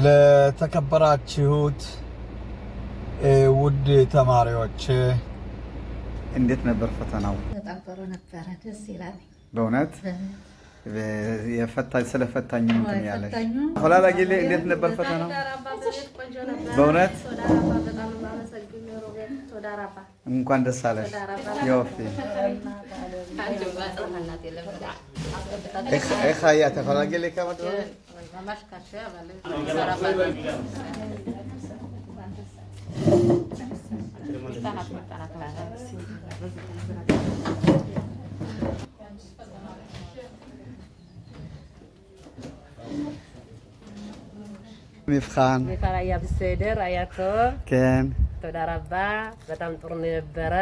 ለተከበራችሁት ውድ ተማሪዎች እንዴት ነበር ፈተናው? በጣም ጥሩ ነበረ። ደስ ይላል። በእውነት የፈታኝ ስለ ፈታኝ እንትን ያለሽ ፈታኙ ሆላላ ጊዜ እንዴት ነበር ፈተናው? በእውነት እንኳን ደስ አለሽ። יופי. איך היה? אתה יכול להגיד לי כמה דברים? ממש קשה, אבל מבחן. מבחן היה בסדר, היה טוב. כן. תודה רבה, በጣም ጥሩ ነው የነበረ።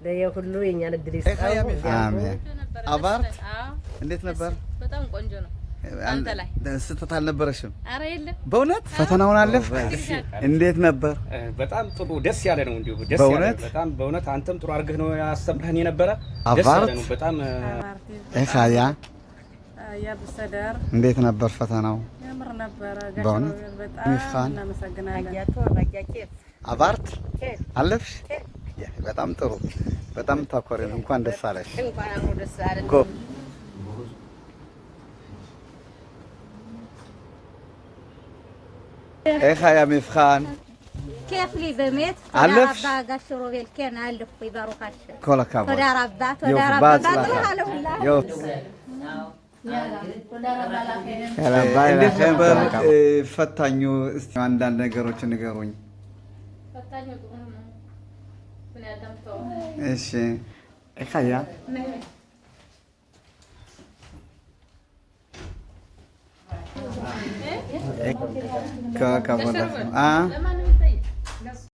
ለየሁሉ የእኛን እድል ይስጠው። አሜን። עברת? እንዴት ነበር? በጣም ቆንጆ ነው። አንተ ላይ ስህተት አልነበረሽም? አረ የለም። በእውነት ፈተናውን አለፍክ? እንዴት ነበር? በጣም ጥሩ ደስ ያለ ነው። እንዲሁ ደስ ያለ በእውነት? በጣም በእውነት አንተም ጥሩ አድርገህ ነው ያስተምረህን የነበረ። ደስ ያለ עברת? ነው በጣም። איך היה? היה בסדר. እንዴት ነበር ፈተናው? ያምር ነበረ። ጋሽ በእውነት? ሮቤል በጣም מבחן? እናመሰግናለን። עברת? አለፍሽ? በጣም ጥሩ። በጣም ታኮሪ ነው። እንኳን ደስ አለሽ። እንኳን አብሮ ደስ አለን። ጎ איך היה מבחן? כיף לי באמת. תודה አለፍሽ? רבה, ጋሽ ሮቤል። כן, አለፍኩኝ ברוך השם. כל הכבוד. תודה רבה, תודה יופי, רבה. בהצלחה. בהצלחה לכולם. יופי. እንዴት ነበር ፈታኙ? እስቲ አንዳንድ ነገሮችን ንገሩኝ። ፈታኙ ጥሩ ነው። ምክንያቱም ተው እሺ איך היה? כל הכבוד לכם. אה?